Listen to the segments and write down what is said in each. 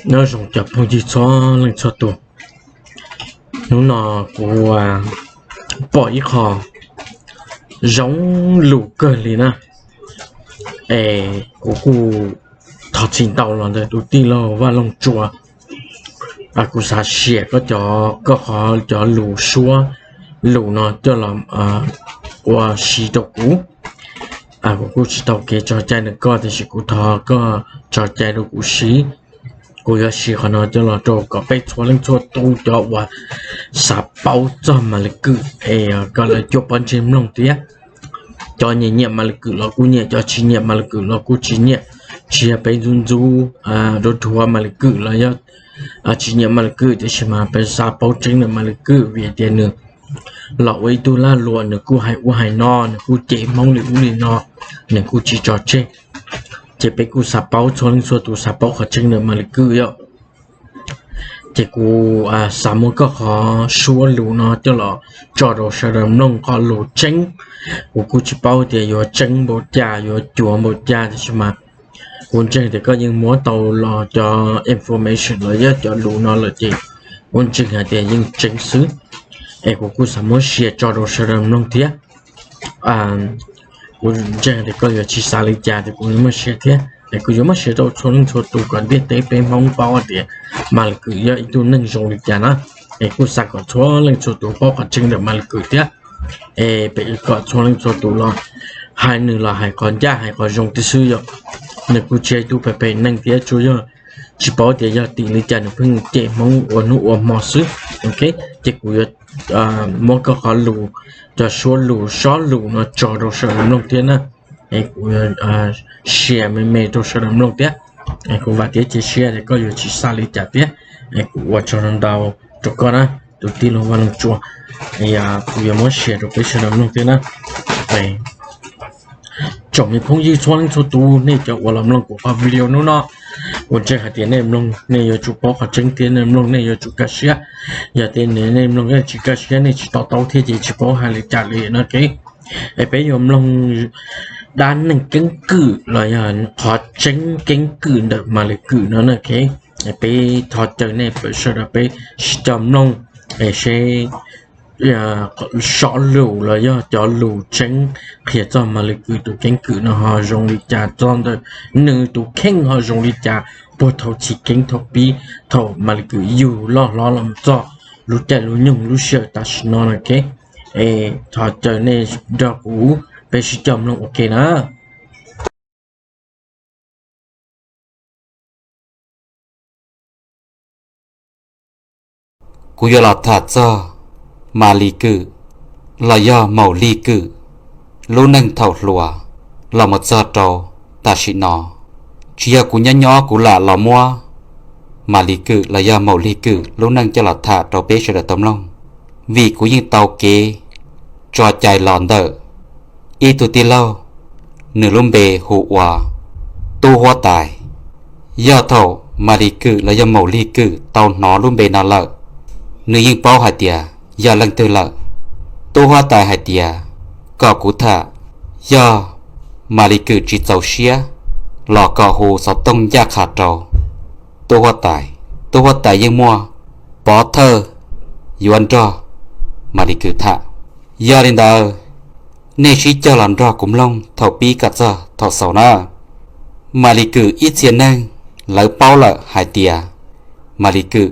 Nyob zoo cov phooj ywg txhua leej txhua tus, hnub no kuv pom ib qho zoo lus kawg li na, es kuv kuj thov txim ntau los ntawm tus tij laug Vaj Looj Tsua. Kuv xav share koj cov, koj qhov cov lus suab lus no coj los ua siv rau kuv. Kuv kuj tsis tau kev tso cai ntawm koj, tiam sis kuv thov koj tso cai rau kuv siv. Kuv yuav siv qhov no coj los rau kom peb txhua leej txhua tus cov uas xav paub txog Maly Cụt es kom lawv cuaj pob ntseg mloog thiab. Cov nyiam nyiam Maly Cụt los kuj nyiam, cov tsis nyiam Maly Cụt los kuj tsis nyiam. Tsis yog peb ntxub ntxub, dhuav dhuav Maly Cụt los yog tsis nyiam Maly Cụt, tiam sis mas peb xav paub tseeb ntawm Maly Cụt vim tias nws los ua ib tug lag luam, nws kuj hais ub hais no, nws kuj cem Hmoob li ub li no, nws kuj tsis tso tseg. Ces peb kuj xav paub, txhua leej txhua tus xav paub qhov tseeb ntawm Maly Cụt yom. Ces kuv xav muab koj qhov suab lus no coj los tso rau sawv daws mloog qhov lus tseeb. Kuv kuj tsis paub tias yuav tseeb npaum cas, yuav cuav npaum cas, tiam sis mas kuv ntseeg tias koj yeej muab tau los cov information los yog cov lus no lawm ces kuv ntseeg hais tias yeej tseeb xwb. Es kuv kuj xav muab share tso rau sawv daws mloog thiab. Kuv ntseeg tias koj yuav tsis xav li cas tias kuv yuav muab share thiab, es kuv yuav muab share rau txhua leej txhua tus kom ntiaj teb peb Hmoob paub tias Maly Cụt yog ib tug neeg zoo li cas na. Es kuj xav kom txhua leej txhua tus paub qhov tseeb ntawm Maly Cụt thiab. Es peb kom txhua leej txhua tus los hais nws los hais qhov ncaj hais qhov zoo tiag xwb yom. Nws kuj tsis yog ib tug phem phem neeg thiab, tsuas yog tsis paub tias yog tim li cas nws pheej cem Hmoob ua hnub ua hmo xwb. Ok, ces kuv yuav muab koj qhov lus, cov suab lus sob lus no tso rau sawv daws mloog thiab na. Es kuv yuav share me me rau sawv daws mloog thiab. Es kuv vam thiab cia siab tias koj yuav tsis xav li cas thiab. Es kuv ua tsaug ntau rau koj na, tus tij laug Vaj Looj Tsua. Kuv yuav muab share rau peb sawv daws mloog thiab na. Tsoom me phooj ywg txhua leej txhua tus, nej cov uas los mloog kuv qhov video hnub no, kuv ntseeg hais tias nej mloog nej yuav tsum paub qhov tseeb thiab nej mloog nej yuav tsum kaj siab. Yog tias nej mloog nej tsis kaj siab nej tsis to taub thiab ces tsis paub hais li cas li no. Es peb yuav mloog dab neeg keeb kwm los yog qhov tseeb keeb kwm ntawm Maly Cụt no na. Es peb thov caw nej sawv daws peb sib coj mloog es seb sob lus los yog cov lus tseeb qhia txog Maly Cụt tus keeb kwm no ho zoo li cas, txog ntawm nws tus kheej ho zoo li cas puag thaum chiv keeb thaum pib, thaum Maly Cụt yug loj hlob los txog lub caij lub nyoog lub sij hawm tam sim no no. Es thov caw nej nrog kuv peb sib coj mloog ua ke na. Kuv yuav los tham txog Maly Cụt los yog Maus Lig Cwm lub neej thaum hluas los mus txog rau tam sim no. Tsis yog kuv nyob nyob kuv lam los muab Maly Cụt los yog Maus Lig Cwm lub neej coj los tham rau peb sawv daws tau mloog, vim kuv yeej tau kev tso cai los ntawm ib tug tij laug, nws lub npe hu ua Tub Huab Tais. Yog thaum Maly Cụt los yog Maus Lig Cwm tau hnov lub npe no lawm, nws yeej paub hais tias yog leej twg lawm. Tub Huab Tais hais tias kom kuv tham, yog Maly Cụt tsis txaus siab los kom hu xov tooj ncaj qha rau Tub Huab Tais. Tub Huab Tais yeej muaj pov thawj yuav nrog Maly Cụt tham. Yog li ntawd, nej sib cog los nrog kuv mloog thaum pib kom txog thaum xaus na. Maly Cụt ib txhia neeg lawv paub lawm hais tias Maly Cụt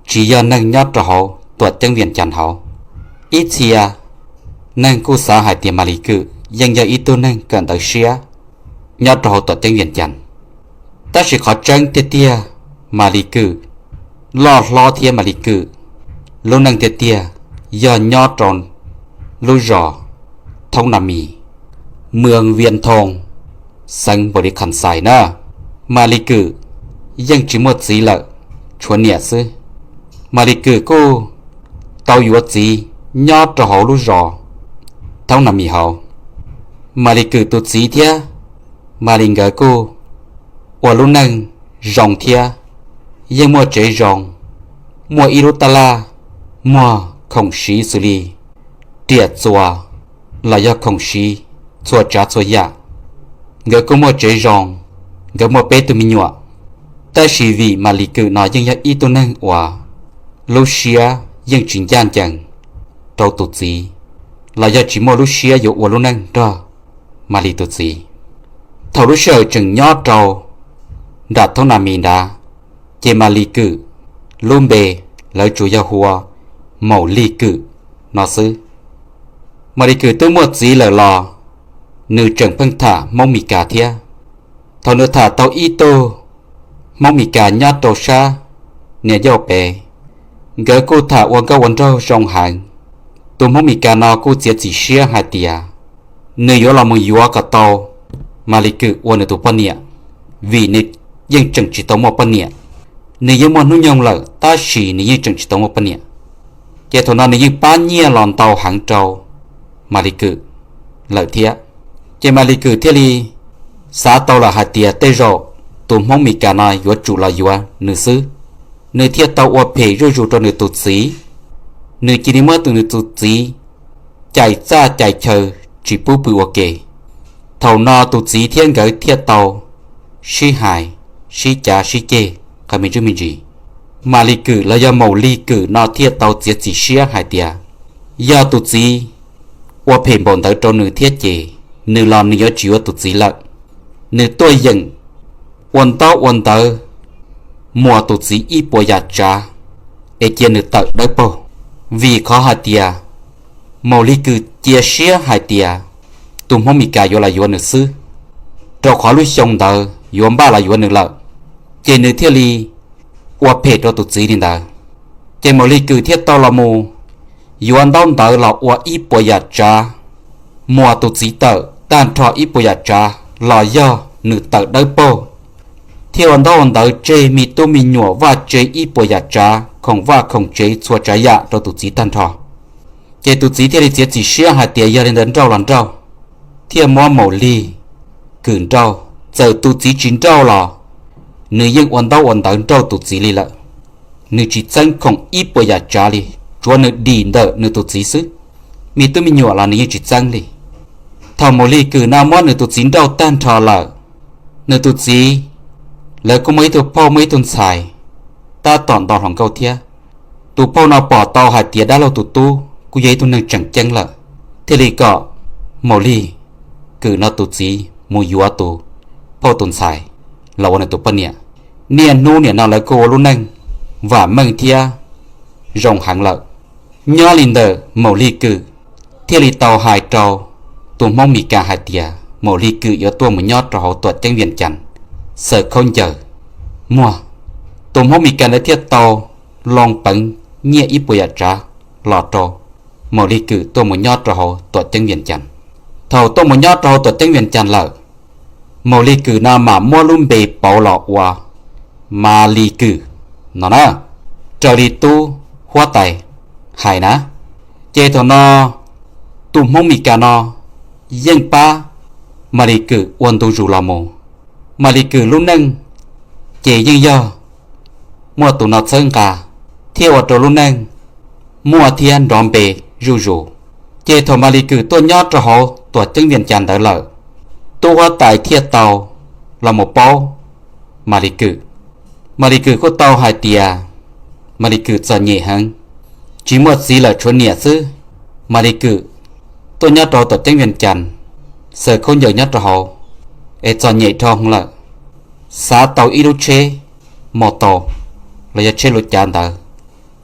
tsis yog neeg nyob rau hauv Tuam Ceeb Vias Cas hauv. Ib txhia neeg kuj xav hais tias Maly Cụt yeej yog ib tug neeg kawm ntawv siab nyob rau hauv Tuam Ceeb Vias Cas. Tab sis qhov tseeb tiag tiag, Maly Cụt loj hlob thiab Maly Cụt lub neej tiag tiag yog nyob rau lub zos Thoob Nas Mis, mwm Vias Thoos, xeev Npaus Lis Khas Xais na. Maly Cụt yeej tsis muaj txiv lawm, tshuav niam xwb. Maly Cụt kuj tau yuav txiv nyob rau hauv lub zos Thoob Nas Mis hauv. Maly Cụt tus txiv thiab Maly nkawd kuj ua lub neej zoo thiab, yeej muaj tsev zoo, muaj ib lub tab laj, muag khoom siv xws li riam txuas los yog khoom siv txhua tsav txhua yam. Nkawd kuj muaj tsev zoo, nkawd muaj peb tug me nyuam. Tab sis vim Malis Kws no yeej yog ib tug neeg uas lub siab yeej tsis ncaj ncees rau tus txiv, los yog tsis muaj lub siab yuav ua lub neej nrog Malis tus txiv. Thaum lub sij hawm tseem nyob rau nram thoob Nas Mis nrad, ces Malis Kws lub npe lawv tsuas yog hu ua Maum Lis Kws no xwb. Malis Kws twb muaj txiv lawm los nws tseem pheej tham Hmoob Mes Kas thiab. Thaum nws tham tau ib tug Hmoob Mes Kas nyob rau sab Niam Yauj Pes, nkawd kuj tham ua nkauj ua nraug zoo heev. Tus Hmoob Mes Kas no kuj txiav txim siab hais tias nws yuav los mus yuav kom tau Malis Kws ua nws tus poj niam, vim nws yeej tseem tsis tau muaj poj niam. Nws yeej muaj hnub nyoog lawm tab sis nws yeej tseem tsis tau muaj poj niam. Ces thaum no nws yeej pab nyiaj los ntau heev rau Malis Kws lawm thiab. Ces Malis Kws thiaj li xav tau lawm hais tias tej zaum tus Hmoob Mes Kas no yuav tsum los yuav nws xwb. Nws thiaj tau ua phem zuj zus rau nws tus txiv. Nws cia li muab tus nws tus txiv cais txaj cais chaw tsis pub pw ua ke. Thaum no tus txiv thiab nkawd thiaj tau sib hais, sib cav sib ceg qhov me ntsis me ntsis. Malis Kws los yog Maum Lis Kws no thiaj tau txiav txim siab hais tias yog tus txiv ua phem npaum ntawd rau nws thiab ces nws los nws yuav tsis yuav tus txiv lawm. Nws tuaj yeem ua ntaub ua ntawv muas tus txiv ib puas yam tsav es cia nws tawm dawb paug, vim qhov hais tias Maum Lis Kws cia siab hais tias tus Hmoob Mes Kas yuav los yuav nws xwb, rau qhov lub xyoo ntawd yuav npaj los yuav nws lawm, ces nws thiaj li ua phem rau tus txiv li ntawd. Ces Maum Lis Kws thiaj tau los mus yuav ntaub ntawv los ua ib puas yam tsav muas tus txiv tawm tag nrho ib puas yam tsav los yog nws tawm dawb paug, thiaj ua ntaub ua ntawv tseg me tub me nyuam vaj tsev ib puas yam tsav khoom vaj khoom tsev txhua tsav yam rau tus txiv tag nrho. Ces tus txiv thiaj li txiav txim siab hais tias yog li ntawd nrauj los nrauj, thiaj muab Maum Lis Kws nrauj. Txawm tus txiv tsis nrauj los nws yeej ua ntaub ua ntawv nrauj tus txiv li lawm. Nws tsis txeeb khoom ib puas yam tsav li, tsuav nws dim ntawm nws tus txiv xwb. Me tub me nyuam los nws yeej tsis txeeb li. Thaum Maum Lis Kws no muab nws tus txiv nrauj tag nrho lawm, nws tus txiv, lawv kuj muaj ib tug phauj muaj ib tug ntxhais tab tom nto hluas nkauj thiab. Tus phauj no pom tau hais tias dab laug tus tub kuj yog ib tug neeg tseem ceeb lawm, thiaj li kom Maum Lis Kws no tus txiv mus yuav tus phauj tus ntxhais los ua nws tus poj niam. Niaj hnub nim no lawv kuj ua lub neej vam meej thiab zoo heev lawm. Nyob li ntawm Maum Lis Kws thiaj li tau hais rau tus Hmoob Mes Kas hais tias Maum Lis Kws yuav tuaj mus nyob rau hauv tuam ceeb Vias Cas xaws khaub ncaws muag. Tus Hmoob Mes Kas ntawd thiaj tau loo peev nyiaj ib puas yam tsav los rau Maum Lis Kws tuaj mus nyob rau hauv tuam ceeb Vias Cas. Thaum tuaj mus nyob rau hauv tuam ceeb Vias Cas lawm, Maum Lis Kws no mam muab lub npe pauv los ua Mas Lis Kws no na, raws li tub huab tais hais na. Ces thaum no tus Hmoob Mes Kas no yeej pab Mas Lis Kws ua ntu zus los mus. Mas Lis Kws lub neej ces yeej yog muaj tus no txhawb nqa, thiaj ua rau lub neej muaj thiab nrov npe zuj zus. Ces thaum Mas Lis Kws tuaj nyob rau hauv tuam ceeb Vias Cas ntawd lawm, tub huab tais thiaj tau los mus paub Mas Lis Kws. Mas Lis Kws kuj tau hais tias Mas Lis Kws txom nyem heev, tsis muaj txiv lawm tshuav niam xwb. Mas Lis Kws tuaj nyob rau hauv tuam ceeb Vias Cas, xaws khaub ncaws nyob rau hauv, es txom nyem dhau hwv lawm, xav tau ib lub tsheb mos taus los yog tsheb luv cav ntawd,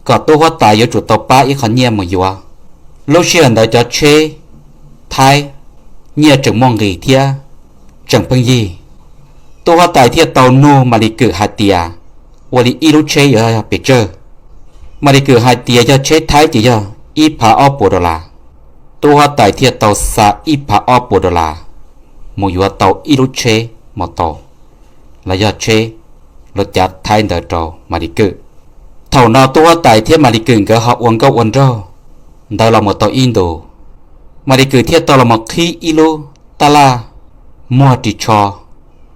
kom tub huab tais yuav tsum tau pab ib qho nyiaj mus yuav. Lub sij hawm ntawd cov tsheb Thaib nyiaj tseem muaj nqis thiab tseem pheej yig. Tub huab tais thiaj tau nug Mas Lis Kws hais tias ua li ib lub tsheb yuav yog pes tsawg. Mas Lis Kws hais tias yog tsheb Thaib ces yog ib phav ob puas dollar. Tub huab tais thiaj tau xa ib phav ob puas dollar mus yuav tau ib lub tsheb mos taus los yog tsheb luv cav Thaib ntawd rau Mas Lis Kws. Thaum no tub huab tais thiab Mas Lis Kws nkawd ho ua nkauj ua nraug ntawd los mus tau ib ntus, Mas Lis Kws thiaj tau los mus qhib ib lub tab laj muag ris tsho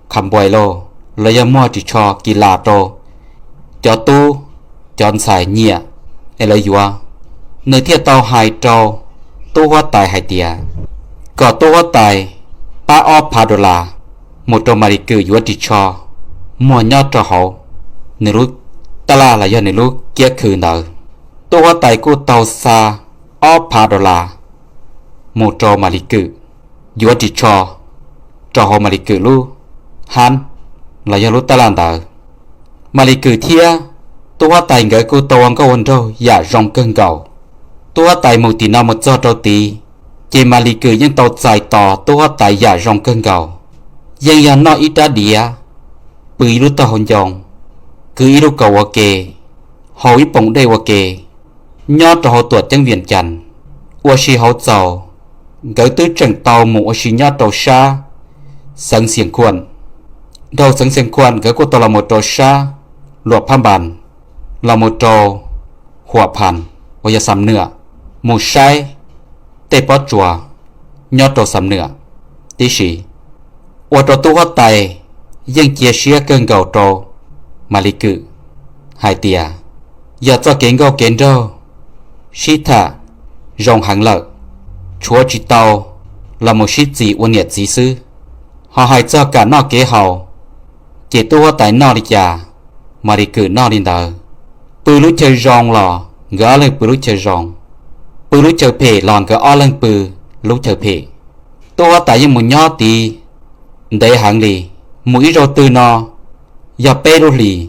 kha npuais lauj, los yog muag ris tsho kis las rau cov tub cov ntxhais nyiam es lawv yuav. Nws thiaj tau hais rau tub huab tais hais tias kom tub huab tais pab ob phav dollar mus rau Mas Lis Kws yuav ris tsho muag nyob rau hauv nws lub taj laj los yog nws lub kiab khw ntawd. Tub huab tais kuj tau xa ob phav dollar mus rau Malis Kwm, yuav ris tsho rau hauv Malis Kwm lub hab los yog lub taj laj ntawd. Malis Kwm thiab tub huab tais nkawd kuj tau ua nkauj ua nraug yam zoo kawg nkaus. Tub huab tais mus tim no mus txog rau tid, ces Malis Kwm yeej tau txais tos tub huab tais yam zoo kawg nkaus. Yeej yog noj ib rab diav, pw ib lub tog hau ncoo, kwv ib lub kaus ua ke, haus ib poom dej ua ke, nyob rau hauv Tuam Ceeb Vias Cas ua si hauv txaus. Nkawd twb tseem tau mus ua si nyob rau sab xeev Xias Khuam. Dhau xeev Xias Khuam nkawd kuj tau los mus rau sab Luam Phab Npas, los mus rau Huam Phas uas yog Xam Nuam, mus saib tej pob tsuas nyob rau Xam Nuam tib si. Ua rau tub huab tais yeej cia siab kawg nkaus rau Malis Kwm hais tias yog txoj kev nkauj kev nraug sib tham zoo heev lawm, tshuav tsis tau los mus sib txis ua niam txiv xwb. Ho hais txog kam noj kev haus, ces tub huab tais noj li cas, Malis Kwm noj li ntawd. Pw lub chaw zoo los nkawd ob leeg pw lub chaw zoo, pw lub chaw phem los nkawd ob leeg pw lub chaw phem. Tub huab tais yeej mus nyob tid ntev heev li, mus ib zaug twg no yog peb lub hlis,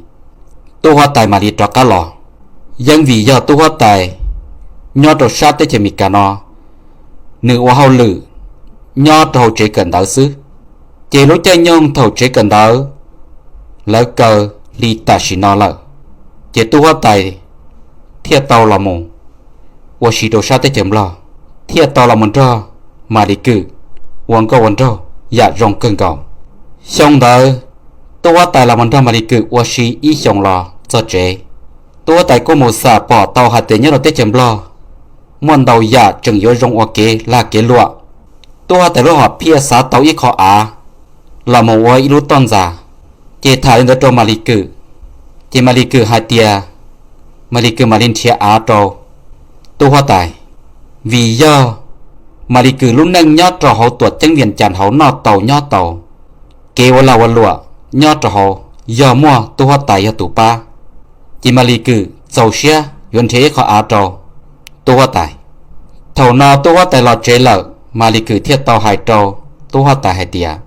tub huab tais mam li rov qab los. Yeej vim yog tub huab tais nyob rau sab teb chaws Amelikas no, nws ua hauj lwm nyob rau hauv tsev kawm ntawv xwb, ces lub caij nyoog thaum tsev kawm ntawv lawv kaw li tam sim no lawm, ces tub huab tais thiaj tau los mus ua si rau sab teb chaws Nplog, thiaj tau los mus nrog Malis Kwm ua nkauj ua nraug yam zoo kawg nkaus. Xyoo ntawd tub huab tais los mus nrog Malis Kwm ua si ib xyoos los txog tsev. Tub huab tais kuj mus xam pom tau hais tias nyob rau teb chaws Nplog muaj ntau yam tseem yuav zoo ua kev lag kev luam. Tub huab tais lub hom phiaj xav tau ib qho av los mus ua ib lub toj ntxas, ces tham li ntawd rau Malis Kwm, ces Malis Kwm hais tias Malis Kwm mam li nrhiav av rau tub huab tais, vim yog Malis Kwm lub neej nyob rau hauv Tuam Ceeb Vias Cas hauv noj tau nyob tau, kev ua lag ua luam nyob rau hauv yog muaj tub huab tais yog tus pab. Ces Malis Kwm txaus siab yuav nrhiav ib qho av rau tub huab tais. Thaum no tub huab tais los tsev lawm, Malis Kwm thiaj tau hais rau tub huab tais hais tias,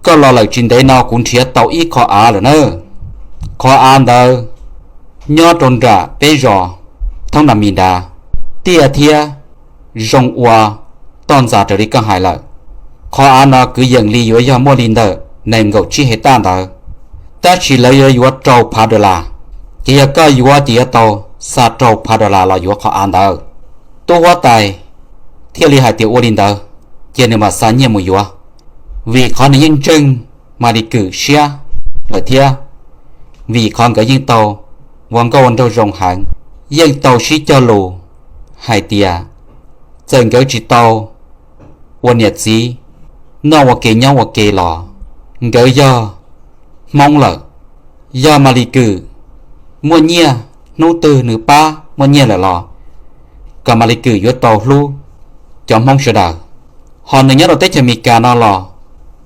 koj los lawm tsis ntev no kuv nrhiav tau ib qho av lawm na. Qhov av ntawd nyob rau nram peb zos Thoob Nas Mis Nrad, tiaj thiab zoo ua toj ntxas raws li koj hais lawm. Qhov av no kwv yees li yuav yog muaj li ntawm nees nkaum tsib hais taj ntawd, tab sis lawv yuav yuav rau phav dollar, ces yog koj yuav ces yuav tau xa rau phav dollar los yuav qhov av ntawd. Tub huab tais thiaj li hais tias ua li ntawd, ces nws mam xa nyiaj mus yuav, vim qhov nws yeej ntseeg Malis Kwm siab lawm thiab, vim qhov nkawd yeej tau ua nkauj ua nraug zoo heev, yeej tau sib cog lus hais tias txawm nkawd tsis tau ua niam txiv noj ua ke nyob ua ke los nkawd yog Hmoob lawm. Yog Malis Kwm muaj nyiaj, hnub twg nws pab muaj nyiaj lawm los kom Malis Kwm yuav tau hlub cov Hmoob sawv daws. Ho nws nyob rau teb chaws Amelikas no los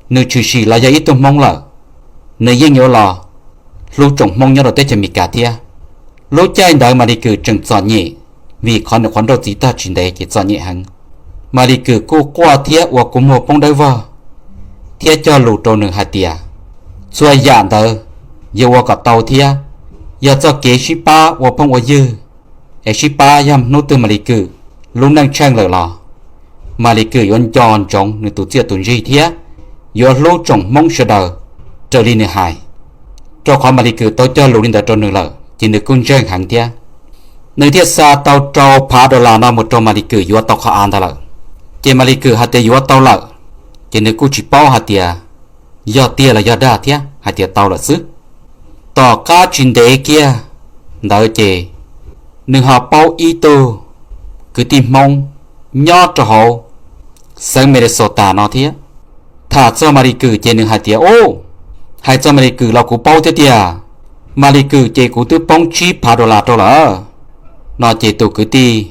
nws tshwm sim los yog ib tug Hmoob lawm, nws yeej yuav los hlub tsoom Hmoob nyob rau teb chaws Amelikas thiab. Lub caij ntawd Malis Kwm tseem txom nyem, vim qhov nws qhov nrauj txiv tag tsis ntev ces txom nyem heev. Malis Kwm kuj quaj thiab ua kua muag poob dawb vog, thiab cog lus rau nws hais tias txhua yam ntawd yuav ua kom tau thiab, yog txoj kev sib pab ua phooj ua ywg, es sib pab yog hnub twg Malis Kwm lub neej tsheej lawm los Malis Kwm yuav nco ntsoov nws tus txiaj tus ntsig thiab yuav hlub tsoom Hmoob sawv daws raws li nws hais. Rau qhov Malis Kwm tau cog lus li ntawd rau nws lawm ces nws kuj ntseeg heev thiab. Nws thiaj xa tau rau phav dollar no mus rau Malis Kwm yuav tau qhov av ntawd lawm. Ces Malis Kwm hais tias yuav tau lawm, ces nws kuj tsis paub hais tias yog tiag los yog dag thiab, hais tias tau lawm xwb. Tom qab tsis ntev kiag ntawd ces nws ho paub ib tug kwv tij Hmoob nyob rau hauv xeev Minnesota no thiab. Tham txog Malis Kwm ces nws hais tias, u, hais txog Malis Kwm los kuv paub thiab tiag. Malis Kwm ces kuv twb poob tsib phav dollar rau lawm. No ces tus kwv tij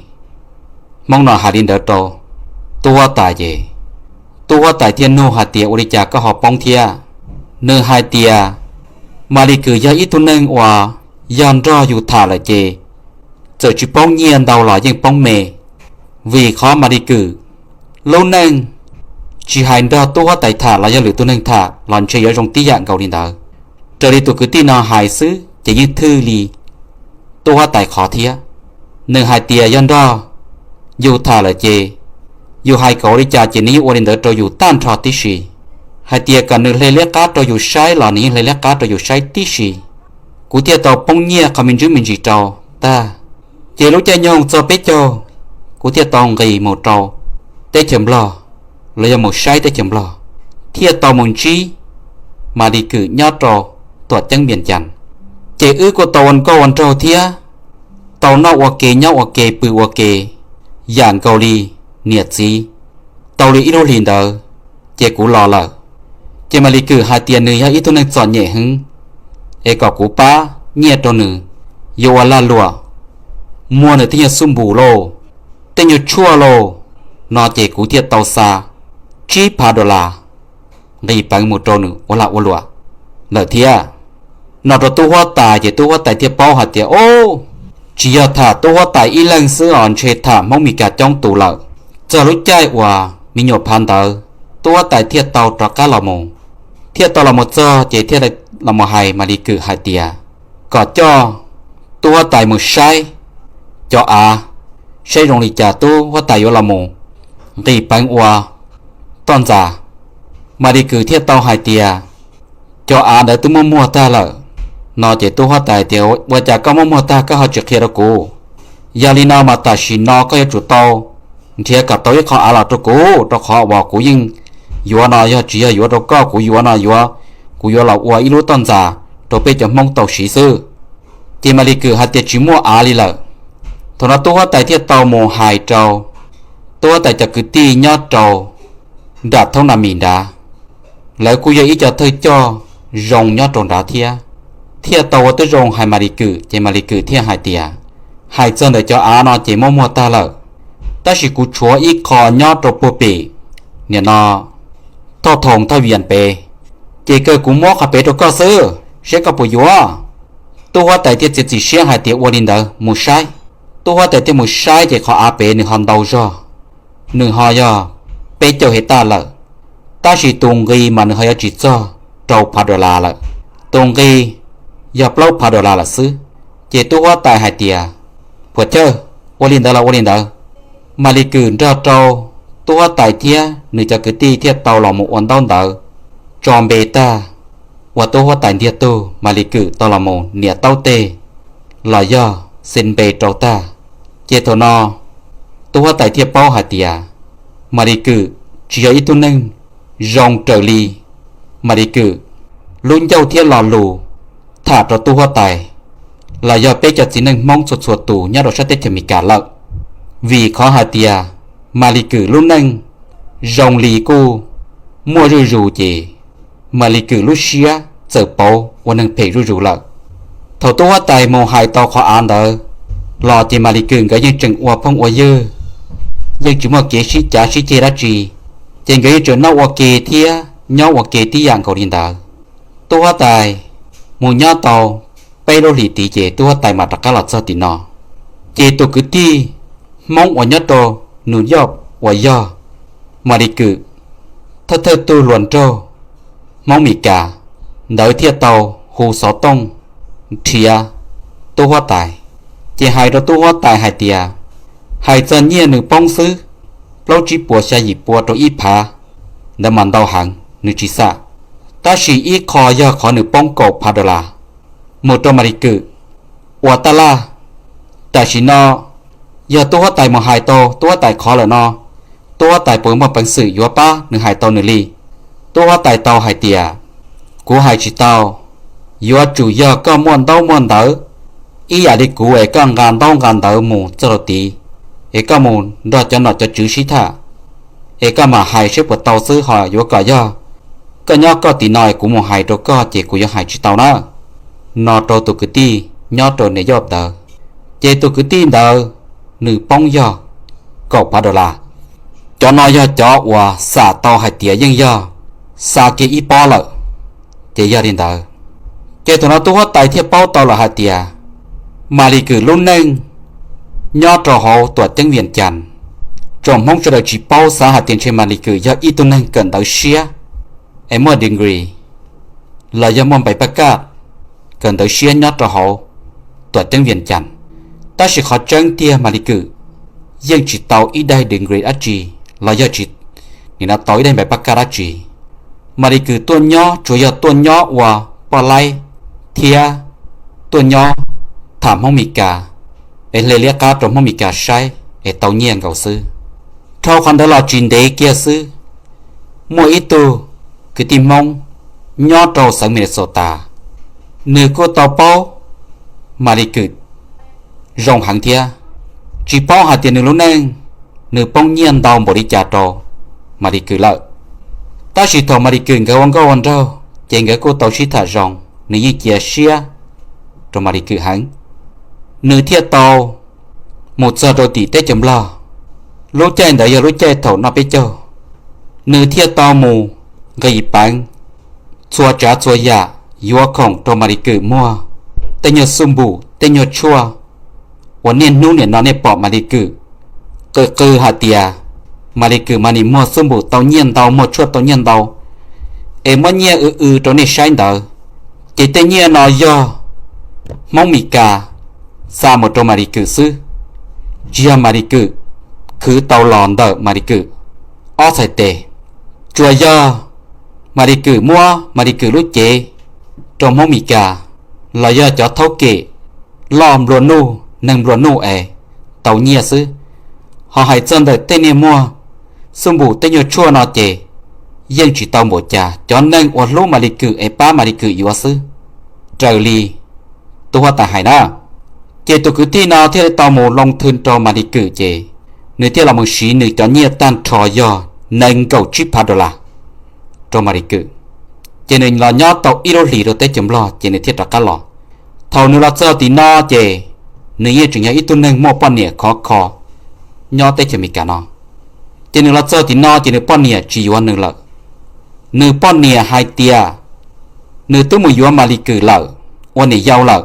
Hmoob no hais li ntawd rau tub huab tais ces tub huab tais thiaj nug hais tias ua li cas koj ho poob thiab. Nws hais tias Mas Lis Kwm yog ib tug neeg uas yog nrog yus tham lawm ces txawm tsis poob nyiaj ntau los yeej poob me, vim qhov Mas Lis Kwm lub neej tsis hais nrog tub huab tais tham los yog lwm tus neeg tham los ntshe yuav zoo tib yam nkaus li ntawd. Raws li tus kwv tij no hais xwb ces yeej thwj li tub huab tais qhov thiab. Nws hais tias yog nrog yus tham lawm ces yus hais kaus li cas ces nws yeej ua li ntawd rau yus tag nrho tib si. Hais tias kom nws hle liab qab rau yus saib los nws yeej hle liab qab rau yus saib tib si. Kuv thiaj tau poob nyiaj qhov me ntsis me ntsis rau tag. Ces lub caij nyoog txog peb caug, kuv thiaj tau nqis mus rau teb chaws Nplog, los yog mus saib teb chaws Nplog, thiaj tau mus ntsib Mas Lis Kwm nyob rau Tuam Ceeb Npias Cas. Ces wb kuj tau ua nkauj ua nraug thiab tau noj ua ke nyob ua ke pw ua ke yam nkaus li niam txiv tau li ib lub hlis ntawd. Ces kuv los lawm, ces Mas Lis Kwm hais tias nws yog ib tug neeg txom nyem heev, es kom kuv pab nyiaj rau nws, yuav ua lag luam, muag nws tej nyuag xub npum lauj, tej nyuag tshuaj lauj, no ces kuv thiaj tau xa tsib phav dollar nqis peev mus rau nws ua lag ua luam lawm thiab, no rau tub huab tais. Ces tub huab tais thiaj paub hais tias, Ob, tsis yog tham tub huab tais ib leeg xwb os, ntshe tham Hmoob Mes Kas coob tus lawm. Txog lub caij uas me nyuam phav ntawd, tub huab tais thiaj tau rov qab los mus, thiaj tau los mus txog ces thiaj los mus hais Mas Lis Kwm hais tias kom coj tub huab tais mus saib cov av, saib zoo li cas tub huab tais yuav los mus nqis peev ua toj ntxas. Mas Lis Kwm thiaj tau hais tias, Cov av ntawd twb muaj muag tag lawm, no ces tub huab tais tias, Ua cas koj muaj muag tag koj ho tsis qhia rau kuv? Yog li no mas tam sim no koj yuav tsum tau nrhiav kom tau ib qho av los rau kuv, rau qhov uas kuv yeej yuav no yog tsis yog yuav rau koj, kuv yuav no yuav, kuv yuav los ua ib lub toj ntxas rau peb cov Hmoob tau siv xwb. Ces Mas Lis Kwm hais tias tsis muaj av li lawm. Thaum no tub huab tais thiaj tau mus hais rau tub huab tais cov kwv tij nyob rau nram thoob na mis nrad, lawv kuj yog ib co thawj coj zoo nyob rau nrad thiab, thiaj tau ua tib zoo hais Mas Lis Kwm. Ces Mas Lis Kwm thiaj hais tias, Hais txog ntawm cov av no ces muaj muag tag lawm, tab sis kuv tshuav ib qho nyob rau puag pem, nim no Thoj Thoos Thoj Vias pem, ces kawg kuv muab qhov pem rau koj xwb, seb koj puas yuav. Tub huab tais thiaj txiav txim siab hais tias ua li ntawd mus saib. Tub huab tais thiaj mus saib ces qhov av pem nws ho ntau zog, nws ho yog peb caug hej taj lawm, tab sis tus nqi mas nws ho yuav tsis txog rau phav dollar lawm, tus nqi yog plaub phav dollar lawm xwb. Ces tub huab tais hais tias, Puas chawj, ua li ntawd los ua li ntawd. Mas Lis Kwm nrog rau tub huab tais thiab nws cov kwv tij thiaj tau los mus ua ntaub ntawv tso npe tag, ua tub huab tais ntiag tug. Mas Lis Kwm tau los mus niam taub teg los yog xi npe rau tag. Ces thaum no tub huab tais thiaj paub hais tias Mas Lis Kwm tsis yog ib tug neeg zoo raws li Mas Lis Kwm lub ncauj thiab lo lus tham rau tub huab tais los yog peb cov txiv neej Hmoob txhua txhua tus nyob rau sab teb chaws Amelikas lawm. Vim qhov hais tias Mas Lis Kwm lub neej zoo li kuj muaj zuj zus, ces Mas Lis Kwm lub siab txawm pauv ua neeg phem zuj zus lawm. Thaum tub huab tais mus hais tau qhov av ntawd los ces Mas Lis Kwm nkawd yeej tseem ua phooj ua ywg, yeej tsis muaj kev sib cav sib ceg dab tsi, ces nkawd yeej tseem noj ua ke thiab nyob ua ke tib yam nkaus li ntawd. Tub huab tais mus nyob tau peb lub hlis tid ces tub huab tais mam rov qab los txog tim no. Ces tus kwv tij Hmoob uas nyob rau New York uas yog Mas Lis Kwm thawj thawj tug hluas nraug Hmoob Mes Kas ntawd thiaj tau hu xov tooj nrhiav tub huab tais, ces hais rau tub huab tais hais tias, hais txog nyiaj nws poob xwb, plaub tsib puas xya yim pua rau ib phav, ntawd mas ntau heev nws tsis xam, tab sis ib qho yog qhov nws poob kaum phav dollar mus rau Mas Lis Kwm ua taj laj. Tam sim no yog tub huab tais mus hais tau tub huab tais qhov lawm no, tub huab tais puas muaj peev xwm yuav pab nws hais tau nws li? Tub huab tais tau hais tias, kuv hais tsis tau, yuav tsum yog koj muaj ntaub muaj ntawv ib yam li kuv es koj nqa ntaub nqa ntawv mus txog rau tid, es koj mus nrog cov nom cov tswv sib tham, es koj mam hais seb puas tau xwb, ho yuav kom yog koj nyob koj tim no es kuv mus hais rau koj ces kuv yuav hais tsis tau na, no rau tus kwv tij nyob rau New York ntawd. Ces tus kwv tij ntawd nws poob yog kaum phav dollar. Cov no yog cov uas xam tau hais tias yeej yog xa kiag ib pob lawm. Ces yog li ntawd, Ces thaum no tub huab tais thiaj paub tau lawm hais tias Mas Lis Kwm lub neej nyob rau hauv tuam ceeb Vias Cas. Tsoom Hmoob sawv daws tsis paub, xav hais tias ntshe Mas Lis Kwm yog ib tug neeg kawm ntawv siab es muaj degree los yog muaj npais paj kaj kawm ntawv siab nyob rau hauv tuam ceeb Vias Cas. Tab sis qhov tseeb tiag Mas Lis Kwm yeej tsis tau ib daim degree dab tsi los yog tsis, nim no tau ib daim npais paj kaj dab tsi. Mas Lis Kwm tuaj nyob tsuas yog tuaj nyob ua poj laib thiab tuaj nyob tham Hmoob Mes Kas es hle liab qab rau Hmoob Mes Kas saib es tau nyiaj nkaus xwb. Dhau qhov ntawd los tsis ntev kiag xwb, muaj ib tug kwv tij Hmoob nyob rau xeev Minnesota, nws kuj tau paub Mas Lis Kwm zoo heev thiab, tsis paub hais tias nws lub neej nws poob nyiaj ntau npaum li cas rau Mas Lis Kwm lawm. Tab sis thaum Mas Lis Kwm nkawd ua nkauj ua nraug ces nkawd kuj tau sib tham zoo, nws yeej cia siab rau Mas Lis Kwm heev. Nws thiaj tau mus txog rau tim teb chaws Nplog. Lub caij ntawd yog lub caij thaum noj peb caug. Nws thiaj tau mus nqis peev txhua tsav txhua yam, yuav khoom rau Mas Lis Kwm muag tej nyuag xuj npum tej nyuag tshuaj uas niaj hnub nim no nej pom Mas Lis Kwm qw qw hais tias Mas Lis Kwm mas nim muag xuj npum tau nyiaj ntau, muag tshuaj tau nyiaj ntau, es muab nyiaj w w rau nej saib ntawd. Ces tej nyiaj no yog Hmoob Mes Kas xa mus rau Mas Lis Kwm xwb, tsis yog Mas Lis Kwm khwv tau los ntawm Mas Lis Kwm ob txhais tes. Tsuas yog Mas Lis Kwm muab Mas Lis Kwm lub cev rau Hmoob Mes Kas los yog cov thaub kem loj nplua nuj, neeg nplua nuj es tau nyiaj xwb. Ho hais txog ntawm tej niag muag xuj npum tej nyuag tshuaj no ces yeej tsis tau npaum cas, cov neeg uas hlub Mas Lis Kwm es pab Mas Lis Kwm yuav xwb. Raws li tub huab tais hais na, ces tus kwv tij no thiaj li tau mus loo thwm rau Mas Lis Kwm ces nws thiaj los mus siv nws cov nyiaj tag nrho yog nees nkaum tsib phav dollar rau Mas Lis Kwm. Ces nws los nyob tau ib lub hlis rau teb chaws Nplog ces nws thiaj rov qab los. Thaum nws los txog tim no ces nws yeej tseem yog ib tug neeg muaj poj niam khov kho nyob teb chaws Amelikas no. Ces nws los txog tim no ces nws poj niam tsis yuav nws lawm. Nws poj niam hais tias nws twb mus yuav Mas Lis Kwm lawm, ua niam yau lawm.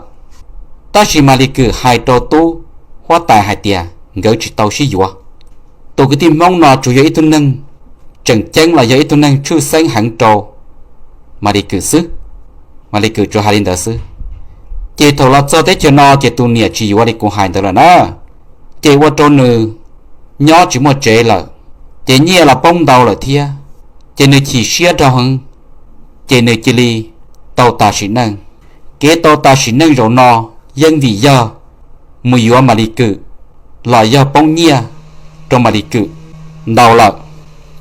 Tab sis Mas Lis Kwm hais rau tub huab tais hais tias nkawd tsis tau sib yuav. Tus kwv tij Hmoob no tsuas yog ib tug neeg tseem ceeb los yog ib tug neeg tshwj xeeb heev rau Mas Lis Kwm xwb. Mas Lis Kwm tsuas hais li ntawd xwb. Ces thaum los txog teb chaws no ces tus niam tsis yuav li kuv hais ntawd lawm na. Ces ua rau nws nyob tsis muaj tsev lawm, ces nyiaj los poob ntau lawm thiab, ces nws chim siab rau heev, ces nws cia li tau tas sim neej. Kev tau tas sim neej zaum no yeej vim yog mus yuav Mas Lis Kwm los yog poob nyiaj rau Mas Lis Kwm ntau lawm,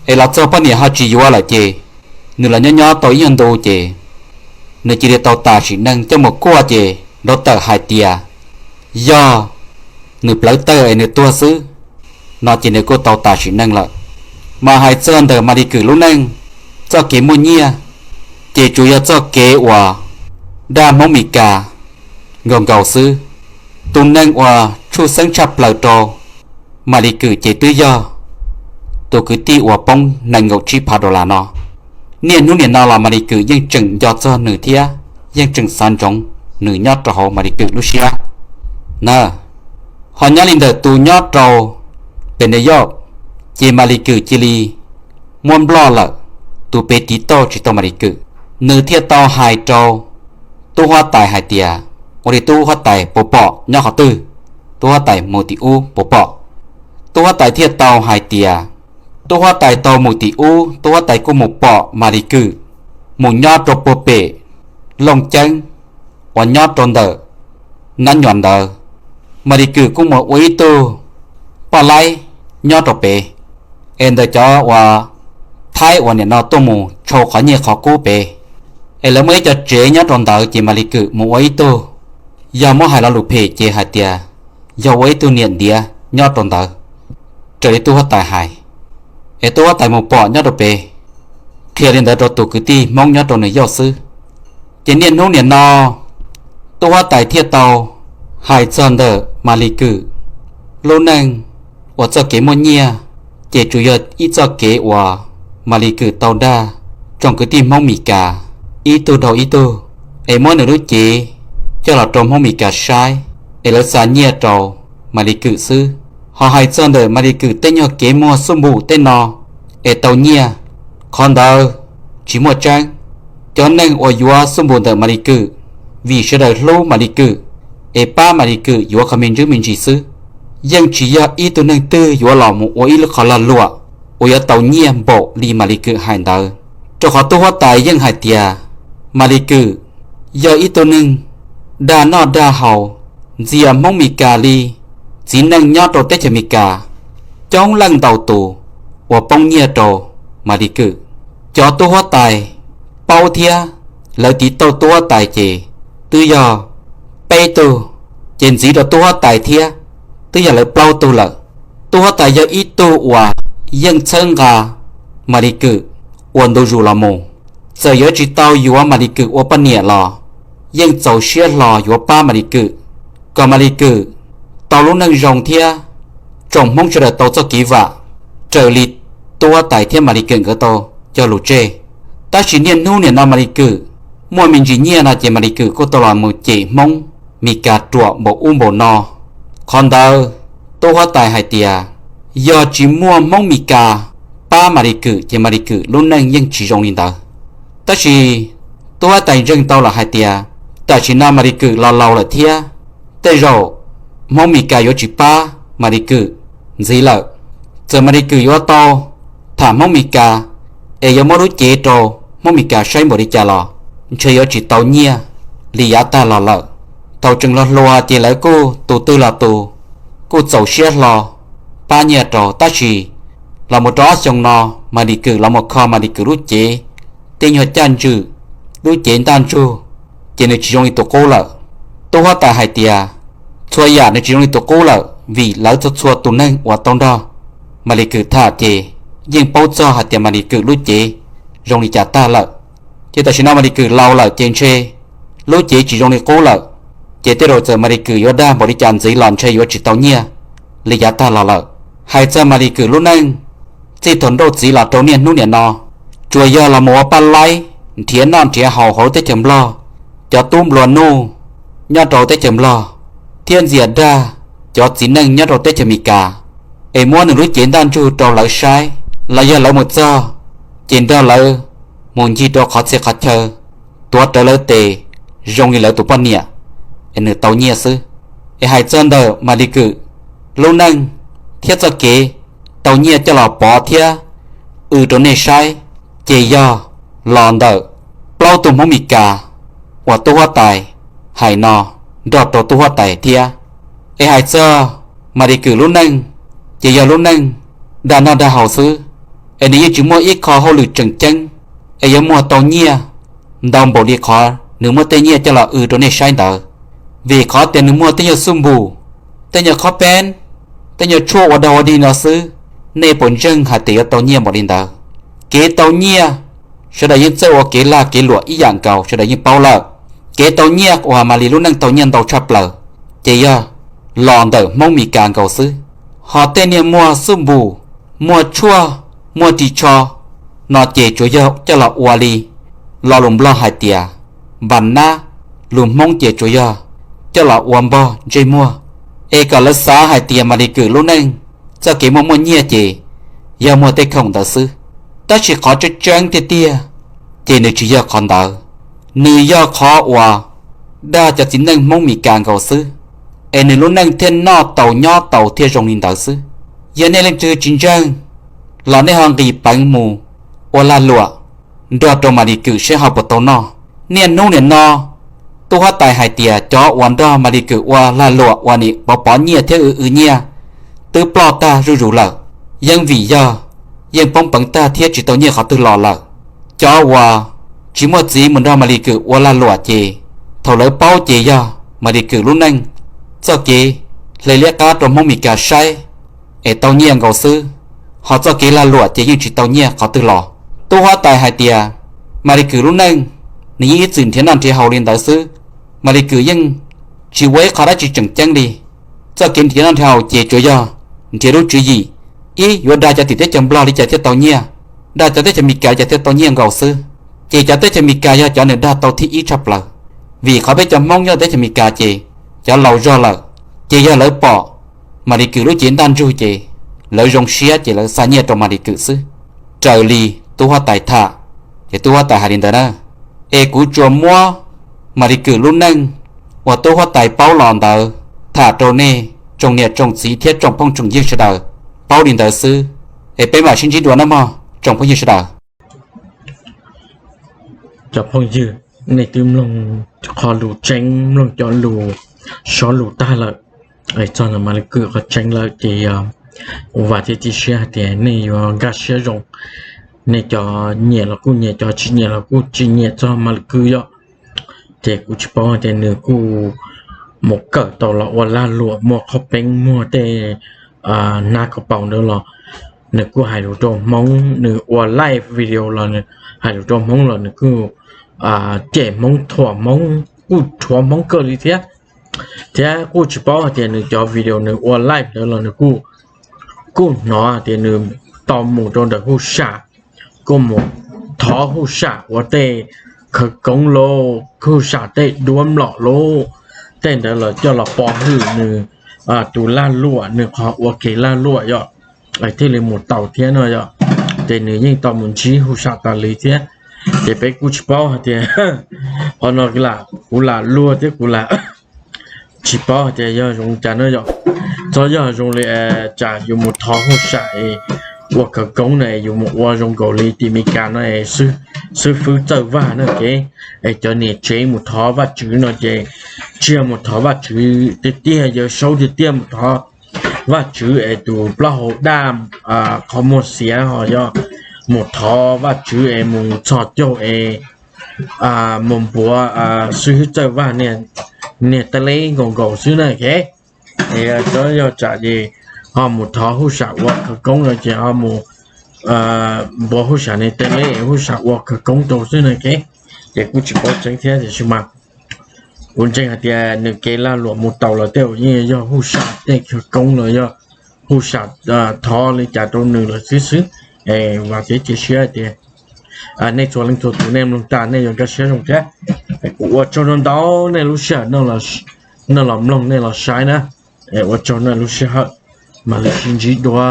es los txog poj niam ho tsis yuav lawm ces nws los nyob nyob tau ib nyuag ntu ces nws cia li tau tas sim neej. Coj mus kuaj ces nrov tawm hais tias yog nws plawv tawg es nws tuag xwb no ces nws kuj tau tas sim neej lawm. Mas hais txog ntawm Mas Lis Kwm lub neej, txoj kev muaj nyiaj ces tsuas yog txoj kev uas dag Hmoob Mes Kas nkaus nkaus xwb. Tus neeg uas tshwj xeeb tshaj plaws rau Mas Lis Kwm ces twb yog tus kwv tij uas poob nees nkaum tsib phav dollar no. Niaj hnub nim no los Mas Lis Kwm yeej tseem nco txog nws thiab yeej tseem xav ntsoov nws nyob rau hauv Mas Lis Kwm lub siab na. Ho nyob li ntawm tus nyob rau pem New York, ces Mas Lis Kwm cia li muab nploj lawm, tus pem tiv tauj tsis tau Mas Lis Kwm. Nws thiaj tau hais rau tub huab tais hais tias, ua li tub huab tais puas pom nyob qhov twg, tub huab tais mus tim ub puas pom. Tub huab tais thiaj tau hais tias tub huab tais tau mus tim ub, tub huab tais kuj mus pom Mas Lis Kwm mus nyob rau puag pem Looj Ceeb uas nyob rau ntawm Nab Nyuam ntawd. Mas Lis Kwm kuj mus ua ib tug poj laib nyob rau pem, es ntawm cov uas Thaib uas nim no tuaj mus tshau qhov nyiaj qhov kub pem, es lawv muaj ib co tsev nyob rau ntawd ces Mas Lis Kwm mus ua ib tug, yog muab hais lo lus phem ces hais tias yog ua ib tug niam ntiav nyob rau ntawd, raws li tub huab tais hais. Es tub huab tais mus pom nyob rau pem, qhia li ntawd rau tus kwv tij Hmoob nyob rau New York xwb. Ces niaj hnub nim no tub huab tais thiaj tau hais txog ntawm Mas Lis Kwm lub neej uas txoj kev muaj nyiaj, ces tsuas yog ib txoj kev uas Mas Lis Kwm tau dag tsoom kwv tij Hmoob Mes Kas ib tug dhau ib tug, es muab nws lub cev coj los rau Hmoob Mes Kas saib, es lawv xa nyiaj rau Mas Lis Kwm xwb. Ho hais txog ntawm Mas Lis Kwm tej nyuag kev muag xuj npum tej no es tau nyiaj, qhov ntawd tsis muaj tseeb. Cov neeg uas yuav xuj npum ntawm Mas Lis Kwm, vim sawv daws hlub Mas Lis Kwm es pab Mas Lis Kwm yuav qhov me ntsis me ntsis xwb, yeej tsis yog ib tug neeg twg yuav los mus ua ib lub qhov lag luam uas yuav tau nyiaj npaum li Mas Lis Kwm hais ntawd. Rau qhov tub huab tais yeej hais tias Mas Lis Kwm yog ib tug neeg dag noj dag haus, ntxias Hmoob Mes Kas li txiv neej nyob rau teb chaws Mes Kas coob leej ntau tus uas poob nyiaj rau Mas Lis Kwm. Cov tub huab tais paub thiab lawv tiv tauj tub huab tais ces twb yog peb tug, ces ntxiv rau tub huab tais thiab twb yog lawv plaub tug lawm. Tub huab tais yog ib tug uas yeej txhawb nqa Mas Lis Kwm ua ntu zus los mus. Txawm yuav tsis tau yuav Mas Lis Kwm ua poj niam los yeej txaus siab hlo yuav pab Mas Lis Kwm, kom Mas Lis Kwm tau lub neej zoo thiab tsoom Hmoob sawv daws tau txoj kev vam raws li tub huab tais thiab Mas Lis Kwm nkawd tau cog lus tseg. Tab sis niaj hnub niam no Mas Lis Kwm muaj me ntsis nyiaj no ces Mas Lis Kwm kuj tau los mus cem Hmoob Mes Kas ruam npaum ub npaum no. Qhov ntawd tub huab tais hais tias yog tsis muaj Hmoob Mes Kas pab Mas Lis Kwm ces Mas Lis Kwm lub neej yeej tsis zoo li ntawd. Tab sis tub huab tais ntseeg tau lawm hais tias tam sim no Mas Lis Kwm los laus lawm thiab, tej zaum Hmoob Mes Kas yuav tsis pab Mas Lis Kwm ntxiv lawm. Txawm Mas Lis Kwm yuav tau tham Hmoob Mes Kas es yuav muab lub cev rau Hmoob Mes Kas saib npaum li cas los ntshe yuav tsis tau nyiaj li yav tag los lawm. Thaum tseem los hluas ces lawv kuj tus twg los tus kuj txaus siab hlo pab nyiaj rau, tab sis los mus rau ob xyoo no Mas Lis Kwm los mus kho Mas Lis Kwm lub cev tej nyuag caj ntswm, lub cev ntaj ntsug, ces nws tsis zoo li tus qub lawm. Tub huab tais hais tias txhua yam nws tsis zoo li tus qub lawm vim lawv txhua txhua tus neeg uas tau nrog Mas Lis Kwm tham ces yeej paub txog hais tias Mas Lis Kwm lub cev zoo li cas tag lawm. Ces tam sim no Mas Lis Kwm laus lawm ces ntshe lub cev tsis zoo li qub lawm, ces tej zaum txawm Mas Lis Kwm yuav dag npaum li cas ntxiv los ntshe yuav tsis tau nyiaj li yav tag los lawm. Hais txog Mas Lis Kwm lub neej txij thaum nrauj txiv los rau niaj hnub niam no, tsuas yog los mus ua paj laib nrhiav noj nrhiav haus hauv lub teb chaws Nplog, cov tub nplua nuj nyob rau teb chaws Nplog, thiab ntxias dag cov txiv neej nyob rau teb chaws Amelikas, es muab nws lub cev ntaj ntsug rau lawv saib, los yog lawv mus txog ces nrog lawv mus ncig rau qhov txhia qhov chaw, tuav rawv lawv tes zoo li lawv tus poj niam, es nws tau nyiaj xwb. Es hais txog ntawm Mas Lis Kwm lub neej thiab txoj kev tau nyiaj coj los pov thiab w rau nej saib, ces yog los ntawm plaub tug Hmoob Amelikas uas tub huab tais hais no nrog rau tub huab tais thiab. Es hais txog Mas Lis Kwm lub neej, ces yog lub neej dag noj dag haus xwb, es nws yeej tsis muaj ib qho hauj lwm tseem ceeb es yuav muag tau nyiaj ntau npaum li qhov nws muab tej nyiaj coj los w rau nej saib ntawd. Vim qhov tias nws muag tej nyuag xuj npum, tej nyuag khob peeb, tej nyuag tshuaj ua dog ua dig no xwb, nej puas ntseeg hais tias yuav tau nyiaj npaum li ntawd? Kev tau nyiaj, sawv daws yeej txawj ua kev lag kev luam ib yam nkaus, sawv daws yeej paub lawm. Kev tau nyiaj uas Mas Lis lub neej tau nyiaj ntau tshaj plaws, ces yog los ntawm Hmoob Amelikas nkaus xwb. Ho tej niag muag xuj npum, muag tshuaj, muag ris tsho no ces tsuas yog coj los ua li lo lus Nplog hais tias npas nab, lus Hmoob ces tsuas yog coj los ua npog ntsej muag, es kom lawv xav hais tias Mas Lis Kwm lub neej txoj kev muaj muaj nyiaj ces yog muag tej khoom ntawd xwb. Tab sis qhov tseeb tseeb tiag tiag ces nws tsis yog qhov ntawd, nws yog qhov uas dag cov txiv neej Hmoob Amelikas nkaus xwb, es nws lub neej thiaj noj tau nyob tau thiaj zoo li ntawd xwb. Yog nej leej twg tsis ntseeg los nej ho nqis peev mus ua lag luam nrog rau Mas Lis Kwm seb ho puas tau noj. Niaj hnub niam no tub huab tais hais tias cov uas nrog Mas Lis Kwm ua lag luam uas nim pov pov nyiaj thiab w w nyiaj twb ploj tag zuj zus lawm, yeej vim yog yeej poob peev tag thiab tsis tau nyiaj qhov twg los lawm. Cov uas tsis muaj txiv mus nrog Mas Lis Kwm ua lag luam ces thaum lawv paub ces yog Mas Lis Kwm lub neej txoj kev hle liab qab rau Hmoob Amelikas saib es tau nyiaj nkaus xwb, ho txoj kev lag luam ces yeej tsis tau nyiaj qhov twg los. Tub huab tais hais tias Mas Lis Kwm lub neej nws yeej ib txwm nrhiav noj nrhiav haus li ntawd xwb, Mas Lis Kwm yeej tsis ua ib qho dab tsi tseem ceeb li. Txoj kev nrhiav noj nrhiav haus ces tsuas yog nrhiav lub tswv yim, ib yuav dag cov tim teb chaws Nplog li cas thiaj tau nyiaj, dag cov teb chaws Amelikas li cas thiaj tau nyiaj nkaus xwb. Ces cov teb chaws Amelikas yog cov nws dag tau thib ib tshaj plaws. Vim qhov peb cov Hmoob nyob teb chaws Amelikas ces cov laus zog lawm, ces yog lawv pom Malis Kwm lub cev ntaj ntsug ces lawv zoo siab ces lawv xa nyiaj rau Malis Kwm xwb, raws li tub huab tais tham. Ces tub huab tais hais li ntawd na, es kuv tsuas muab Malis Kwm lub neej uas tub huab tais paub los ntawd tham rau nej tsoom niam tsoom txiv thiab tsoom phooj tsoom ywg sawv daws paub li ntawd xwb. Es peb mam sib ntsib dua nawb mog tsoom phooj ywg sawv daws. Cov phooj ywg, nej twb mloog qhov lus tseeb, mloog cov lus, sov lus tag lawm, txog ntawm Malis Kwm qhov tseeb lawm ces kuv vam thiab cia siab hais tias nej yuav nkag siab zoo. Nej cov nyiam los kuj nyiam, cov tsis nyiam los kuj tsis nyiam txog Malis Kwm yom. Ces kuv tsis paub hais tias nws kuj mus kawm tau los ua lag luam muaj qhov peeb muag tej hnab ko paus ntawd los nws kuj hais lus rau Hmoob, nws ua live video los hais lus rau Hmoob los nws kuj cem Hmoob, thuam Hmoob, kuj rhuav Hmoob kawg li thiab. Thiab kuj tsis paub hais tias nws cov video nws ua live ntawd los nws kuj, kuj hnov tias nws tau mus rau ntawm huj sam, kuj mus thov huj sam ua tej khawv koob lauj, huj sam tej duab mlom lauj, tej ntawd los coj los pov hwm nws tus lag luam, nws qhov ua kev lag luam yom, thiaj li mus tau thiab no yom. Ces nws yeej tau mus ntsib huj sam tas li thiab. Ces peb kuj tsis paub hais tias qhov no lam, kuv lam luag thiab kuv lam tsis paub hais tias yog zoo cas no yom. Txhob yog zoo li tsam yus mus thov huj sam ua khawv koob na, yus mus ua zoo nkaus li tim Meskas no, xib fwb Txawj Vaj na kev, es cov niam tsev mus thov Vajtswv no ces tsis yog mus thov Vajtswv tiag tiag, Yawm Saub tiag tiag mus thov Vajtswv es tus plaub hau daj qhov muag xiav ho yog mus thov Vajtswv es mus txhos caug es mus npuav xib fwb Txawj Vaj niag teb leb nkaus nkaus xwb na kev. Es txhob yog tsam ces ho mus thov huj sam ua khawv koob no ces ho mus npuav huj sam niag teb leb es huj sam ua khawv koob rau xwb na kev. Ces kuj tsis paub tseeb thiab tiam sis mas kuv ntseeg hais tias nws kev lag luam mus tau los tej zaum yeej yog huj sam tej khawv koob los yog huj sam thov li cas rau nws lawm xwb xwb. Es vam thiab cia siab hais tias nej txhua leej txhua tus nej mloog tas nej yuav nkag siab zoo thiab. Kuv ua tsaug ntau ntau nej lub sij hawm nej los mloog nej los saib na. Ua tsaug nej lub sij hawm, mam li sib ntsib dua.